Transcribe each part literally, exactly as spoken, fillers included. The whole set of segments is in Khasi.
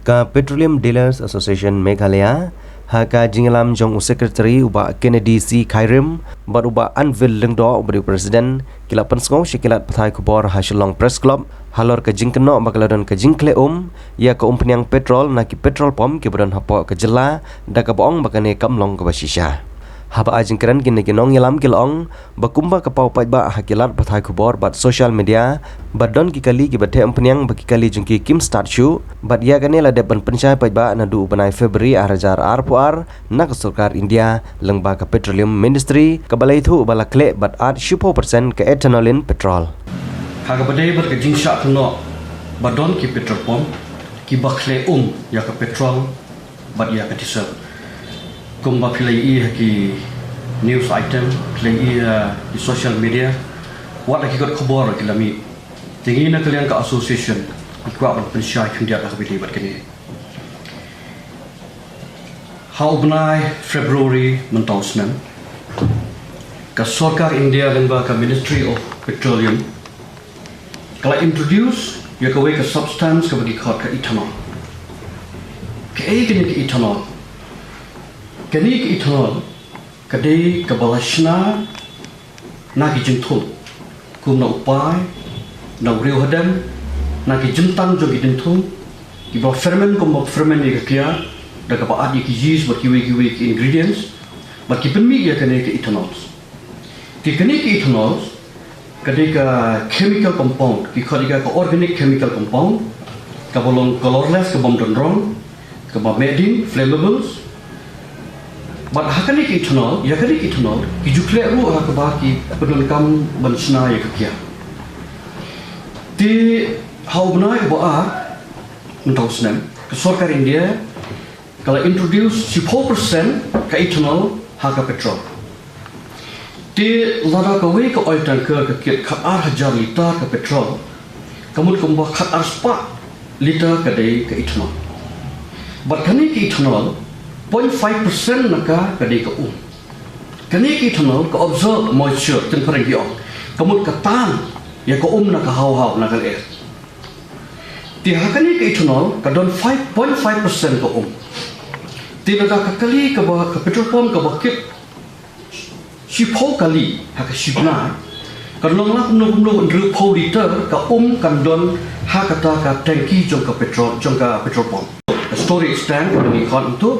Ka Petroleum Dealers Association Meghalaya, ha ka jingïalam jong u Secretary u Bah Kennedy C Khyrim bad u Bah Anvil Lyngdoh uba dei u President, ki la pynsngew sha ki lad pathai khubor ha Shillong Press Club halor ka jingkynnoh ba ka la don ka jingkhleh um ïa ka umphniang petrol na ki petrol pump kiba don hapoh ka jylla, da kaba ong ba kane kam long kaba shisha. Haba ai jingkren, kine ki nongïalam ki la ong ba kumba ka paw paidbah ha ki lad pathai khubor bad social media ba don ki kali kiba theh umphniang ba ki kali jong ki kim start shuh, bad ïa kane la dep ban pynshai paidbah naduh u bnai February ar hajar arphew ar na ka sorkar India lyngba ka Petroleum Ministry, kaba la ïathuh ba la khleh bad at shiphew percent ka ethanol in petrol. Ha kaba dei bad ka jingshah kynnoh ba don ki petrol pump kiba khleh um ïa ka petrol bad ïa ka diesel. Kumba phi la ïohi ha ki news item, phi la ïohi ha ki social media, wat la ki kot khubor ki la mih. Te ngi na ka liang ka association ngi kwah ban pynshai khyndiat ha kaba dei bad kane. Ha u bnai February mynta u snem, ka sorkar India lyngba ka Ministry of Petroleum ka la introduce ïa kawei ka substance kaba ki khot ka ethanol. Kaei kane ka ethanol? Kane ka ethanol ka dei kaba la shna na ki jingthung, kum na u pai, na u riewhadem, na ki jyntang jong ki jingthung, kiba ferment kumba ferment ïa ka kiad, da kaba add ïa ki yeast bad kiwei kiwei ki ingredients, bad ki pynmih ïa kane ka ethanol. Te kane ka ethanol ka dei ka chemical compound, ki khot ïa ka ka organic chemical compound, kaba long colorless, ka bym don rong, kaba meh ding, flammables. Bad ha kane ka ethanol, ïa kane ka ethanol ki ju khleh ruh ha kaba ki pyndonkam ban shna ïa ka kiad. Te ha u bnai uba ar mynta u snem, ka sorkar India ka la introduce shiphew percent ka ethanol ha ka petrol. Te lada kawei ka oil tanker ka kit khat ar hajar litar ka petrol, ka mut kumba khat ar spah litar ka dei ka ethanol. Bad kane ka ethanol, point five percent na ka ka dei ka um. Kane ka ethanol ka absorb moisture, teng phareng ki ong, ka mut ka tan ïa ka um na ka haw haw, na ka lyer. Te ha kane ka ethanol ka don five point five percent ka um. Te lada ka kali kaba, ka petrol pump kaba kit shiphew kali ha ka shi bnai, kan long la kumno kumno hynriewphew litar ka um kan don ha kata ka tanki jong ka petrol, jong ka petrol pump. Ka storage tank kaba ngi khot hangto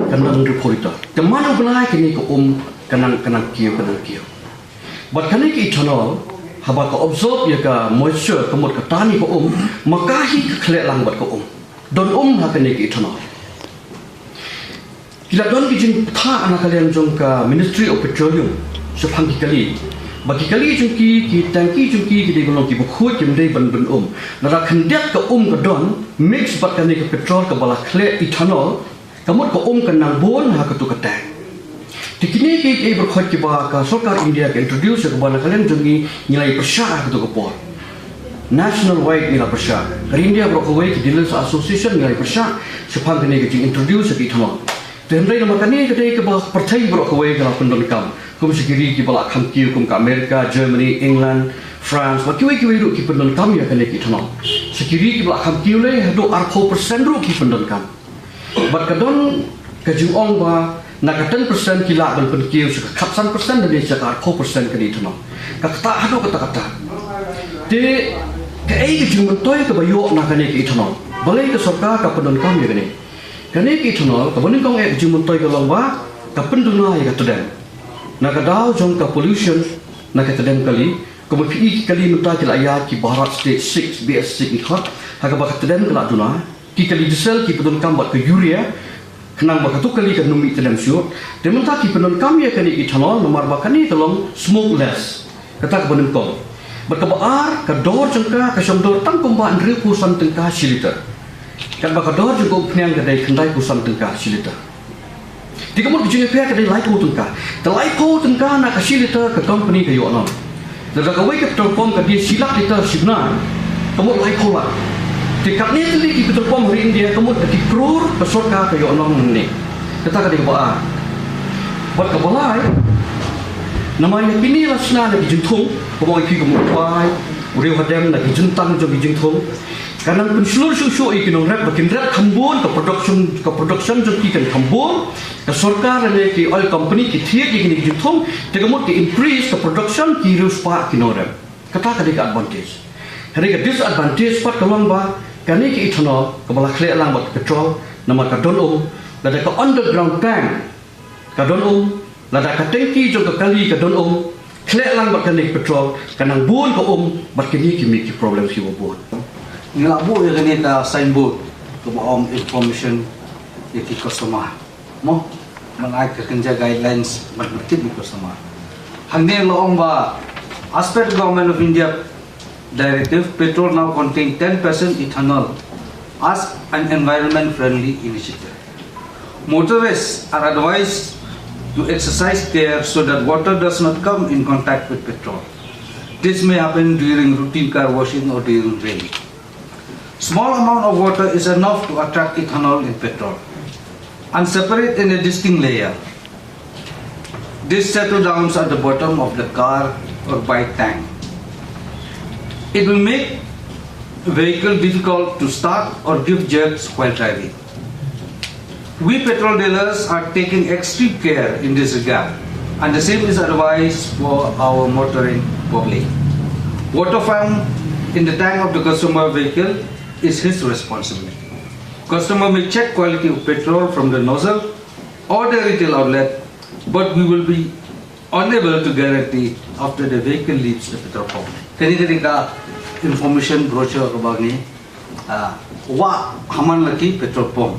kan don hynriewphew litar. Te man u bnai kane ka um ka nang, ka nang kiew, ka nang kiew. Bad kane ka ethanol, haba ka absorb ïa ka moisture, ka mut ka tan ïa ka um, ma ka hi ka khleh lang bad ka um. Don um ha kane ka ethanol. Ki la don ki jingpynthah na ka liang jong ka Ministry of Petroleum shaphang ki kali, ba ki kali jong ki, ki tanki jong ki, ki dei ban long kiba khuid, kim dei ban bun um. Lada khyndiat ka um ka don mix bad kane ka petrol kaba la khleh ethanol, ka mut ka um ka nang bun ha kato ka tank. Te kine kiei kiei baroh kiba ka sorkar India ka introduce, kaba na ka liang jong ngi ngi la ïa pyrshah ha kato ka por. Nationwide ngi la pyrshah. Ka India baroh kawei, ki Dealers Association, ngi la ïa pyrshah shaphang kane ka jing introduce ka ethanol. Te hynrei namar kane ka dei kaba pyrthei baroh kawei ka la pyndonkam, kum sha ki ri kiba la kham kiew kum ka America, Germany, England, France, bad kiwei kiwei ruh ki pyndonkam ïa kane ka ethanol. Sha ki ri kiba la kham kiew lei haduh arphew percent ruh ki pyndonkam. Bad ka don ka jingong ba na ka ten percent ki lah ban pynkiew sha ka khatsan percent lane sha ka arphew percent ka ethanol. Ka ktah haduh katta katta. Te kaei ka jingmyntoi kaba ïoh na kane ka ethanol? Balei ka sorkar ka pyndonkam ïa kane? Kane ka ethanol kaba nyngkong eh ka jingmyntoi ka long ba ka pynduna ïa ka tdem. Na ka daw jong ka pollution na ka tdem kali, kumba phi i ki kali mynta ki la ïaid ki Bharat Stage six, B S six ngi khot, ha kaba ka tdem ka la duna. Ki kali diesel ki pyndonkam bad ka urea, khnang ba kato kali kan ym mih tdem shuh. Te mynta ki pyndonkam ïa kane ka ethanol namar ba kane ka long smokeless. Kata kaba nyngkong. Bad kaba ar, ka dor jong ka ka shong dor tang kumba hynriewphew san tyngka shi litar. Katba ka dor jong ka umphniang ka dei khyndaiphew san tyngka shi litar. Te ka mut ka jingïapher ka dei laiphew tyngka. Te laiphew tyngka na ka shi litar ka company ka ïoh noh. Lada kawei ka petrol pump ka die shi lak litar shi bnai, ka mut laiphew lak. Te katne tylli ki petrol pump ha ri India, ka mut da ki klur ka sorkar ka ïoh noh nangne. Kata ka dei kaba ar. Bad kaba lai, namar ïa kine la shna na ki jingthung, kumba ong ïa phi, ka mut u pai, u riewhadem, na ki jingtang jong ki jingthung. Ka nang pynshlur shuh shuh ïa ki nongrep ba kin rep kham bun, ka production, ka production jong ki kan kham bun. Ka sorkar ne ki oil company ki thied ïa kine ki jingthung, te ka mut ki increase ka production, ki riewspah ki nongrep. Kata ka dei ka advantage. Hynrei ka disadvantage pat ka long ba kane ka ethanol kaba la khleh lang bad petrol, namar ka don um, lada ka underground tank ka don um, lada ka tanki jong ka kali ka don um, khleh lang bad kane ka petrol, ka nang bun ka um bad kine ki mih ki problem kiba bun. Ngi la buh ïa kane ka signboard kaba ong information ïa ki customer. Mo, ban ai ka kynja guidelines ban tip ïa ki customer. Hangne la ong ba, as per the Government of India directive, petrol now contain ten percent ethanol as an environment friendly initiative. Motorists are advised to exercise care so that water does not come in contact with petrol. This may happen during routine car washing or during rain. Small amount of water is enough to attract ethanol in petrol and separate in a distinct layer. This settle downs at the bottom of the car or bike tank. It will make vehicle difficult to start or give jerks while driving. We petrol dealers are taking extreme care in this regard, and the same is advised for our motoring public. Water found in the tank of the customer vehicle is his responsibility. Customer may check quality of petrol from the nozzle or the retail outlet, but we will be unable to guarantee after the vehicle leaves the petrol pump. Kane ka dei ka information brochure kaba ngi, ah, wah ha man la ki petrol pump.